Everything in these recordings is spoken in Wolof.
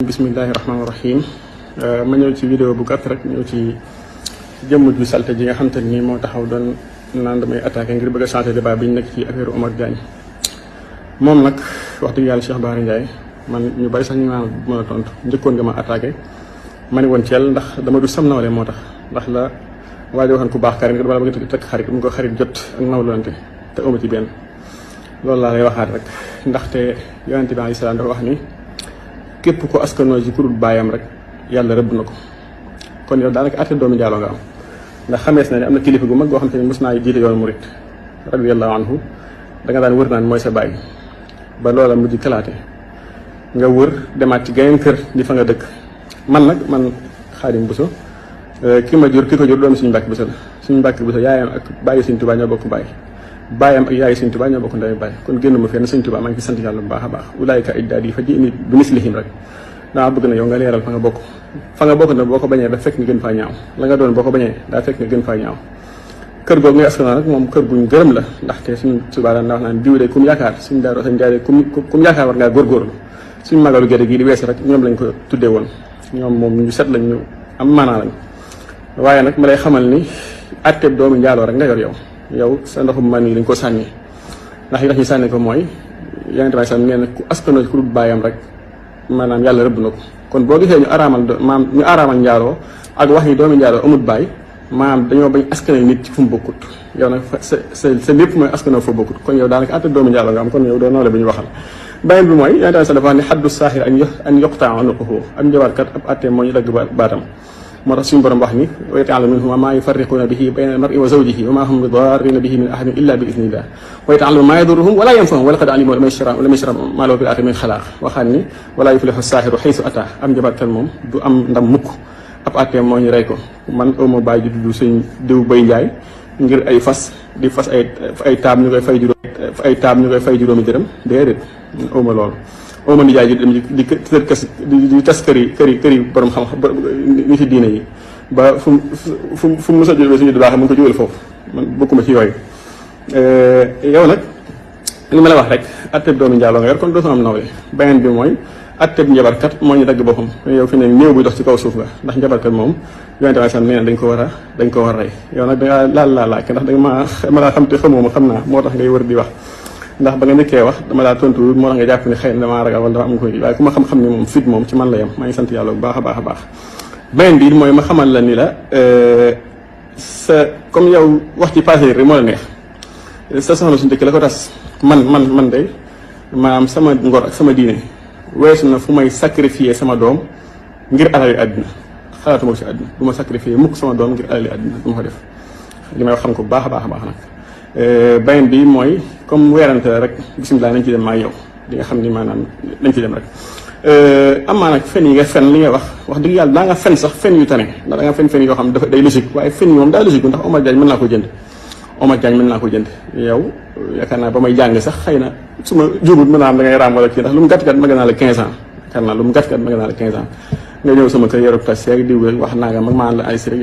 Bismillahirrahmanirrahim. Ma ñëw ci vidéo bu gàtt rek ñëw ci jëmm ju salte ji nga xam te ni moo taxaw doon naan damay attaqué ngir bëgg a changer débat bi ñu nekk ci affaire Omar Diagne. moom nag wax dëgg yàlla Cheikh Bara Ndiaye man ñu bari sax ñu naan bu mën a tontu njëkkoon nga ma attaqué ma ne woon Thiel ndax dama du sam nawle moo tax ndax la waaye waxoon ku baax karim nga dama bëgg a tëkk xarit mu ko xarit jot ak nawlante te amu ci benn loolu laa lay waxaat rek ndaxte yonent bi alayhi salaam dafa wax ni képp ko askanoo ci kurul baayam rek yàlla rëbb na ko kon yow daanaka àtte doomu njaaloo nga am ndax xamees na ne am na kilifa gu mag goo xam te ne mos naa jiite yoonu murit radiyallahu anhu da nga daan wër naan mooy sa baay ba loola mujj kalaate nga wër demaat ci geneen kër di fa nga dëkk man Xaadim Buso ki ma jur ki ko jur doomu suñu Mbàkke Buso la suñu Mbàkke Buso yaayam ak bàyyi Sëñ Tuubaa ñoo bokk baay baayam ak yaayu Sëñ Tuubaa ñoo bokk ndey baay kon génn ma fenn Sëñ Tuubaa maa ngi ci sant yàlla bu baax a baax ulaayika ajdaadi fa ji'ni bi mislihim rek daa bëgg na yow nga leeral fa nga bokk nag boo ko bañee da fekk nga gën faa ñaaw la nga doon boo ko bañee daa fekk nga gën faa ñaaw kër googu ngay askanoo nag moom kër guñ gërëm la ndaxte Sëñ Tuubaa daan wax naan diw de kum yaakaar suñ daaroo sañ jaay kum yaakaar war ngaa góorgóorlu suñ magalu gerte gii di weesu rek ñoom lañ ko tuddee woon ñoom moom ñu set lañ ñu am maanaa lañ waaye nag ma lay xamal ni àtteeb doomu njaaloo rek nga yor yow sa ndoxum man yi dañ ko sànni ndax yi tax ñu sànni ko mooy yaa ngi sax nee na ku askanoo ci ku dul baayam rek maanaam yàlla rëbb na ko kon boo gisee ñu araamal njaaloo ak wax ni doomu njaaloo amut baay maanaam dañoo bañ askanal nit ci fu mu bokkut yow nag sa lépp mooy askanoo fa bokkut kon yow daanaka àtte doomu njaaloo nga am kon yow doo noole bu ñu waxal beneen bi mooy yaa ngi sax dafa wax ne xaddu saaxir an yoqtaa unuquhu am njabarkat ab àtte moo ñu dagg baatam moo tax suñu borom wax ni wa yata'allamu minhum maa yufarriquuna bihi bayna al-mar'i wa zawjihi wa maa hum bidarriina bihi min ahadin illa bi idnillah wa yata'allamu maa yadurruhum wa laa yanfa'uhum wa laqad alimu liman ishtarahu maa lahu fil aaxirati min xalaaq waxaat ni wa laa yuflihu saaxiru xaysu ataa am njabarkat moom du am ndam mukk ab àtte moo ñu rey ko man awma baay ju tudd sëñ diw bay njaay ngir ay fas di fas ay taab ñu koy fay juróomi dërëm déedéet awma loolu oma nijaay ji dem di tas këri borom xam-xam ni ci diine yi ba fu mu mos a jógee suñu baax mu ngi ko jógal foofu man bokkuma ci yooyu yow nag li ma la wax rek atteb doomu njaaloo nga yor kon dootu am nawle beneen bi mooy atteb njabarkat moo ñu dagg boppam yow fi ne néew buy dox ci kaw suuf nga ndax njabarkat moom yonente bi sam nee na dañ ko war a rey yow nag dangaa laaj ndax danga ma laa xam te xamoo ma xam naa moo tax ngay wër di wax ndax ba nga njëkkee wax dama laa tontu moo tax nga jàpp ni xëy na damaa ragal wala dafa am ko waaye ku ma xam-xam ni moom fit moom ci man la yem maa ngi sant yàlla bu baax a baax beneen bi mooy ma xamal la ni la sa comme yow wax ci passé rek moo la neex sa soxna suñu dëkk la ko tas man de maanaam sama ngor ak sama diine weesu na fu may sacrifier sama doom ngir alali àddina xalaatuma ko si àddina du ma sacrifier mukk sama doom ngir alali àddina du ma ko def li may wax xam ko bu baax a baax nag beneen bi mooy comme weerante la rek bisimilah nañ ci dem maa yow di nga xam ni maanaam nañ ci dem rek amaa nag fen yi nga fen li nga wax dëgg yàlla daa nga fen sax fen yu tane ndax da nga fen yoo xam dafa day logique waaye fen yi moom daa logique ndax Omar Diagne mën naa ko jënd yow yaakaar naa ba may jàng sax xëy na su ma jubut mën naa am da ngay raam wala kii ndax lu mu gàtt-gàtt ma gën naa la 15 ans yaakaar naa lu mu gàtt-gàtt ma gën naa la 15 ans nga ñëw sama kër yorub tas yeeg diw wax naa nga mag maan la ay siri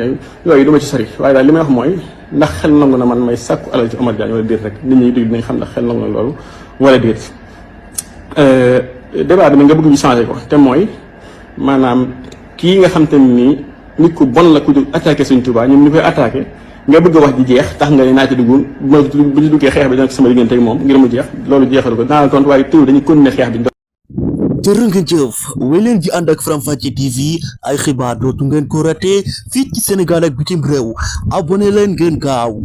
yooyu du ma ci sori waaye daal li may wax mooy ndax xel nangu na man may sàkku alal ci Omar Diagne wala déet rek nit ñi dégg dinañ xam ndax xel nangu na loolu wala déet débat bi nga bëgg ñu changé ko te mooy maanaam kii nga xam te nii nit ku bon la ku jóg attaqué Sëñ Tuubaa ñun ñu koy attaqué nga bëgg a wax ji jeex tax nga ne naa ci dugg bu ñu duggee xeex bi dina sama diggante ak moom ngir mu jeex loolu jeexalu ko naa la tontu waaye tëw dañuy continuer xeex bi. jërë ngeen jëf wéy leen di ànd ak Faram-Facce TV ay xibaar dootu ngeen ko raté fii ci Sénégal ak bitim réew abonné leen ngeen gaaw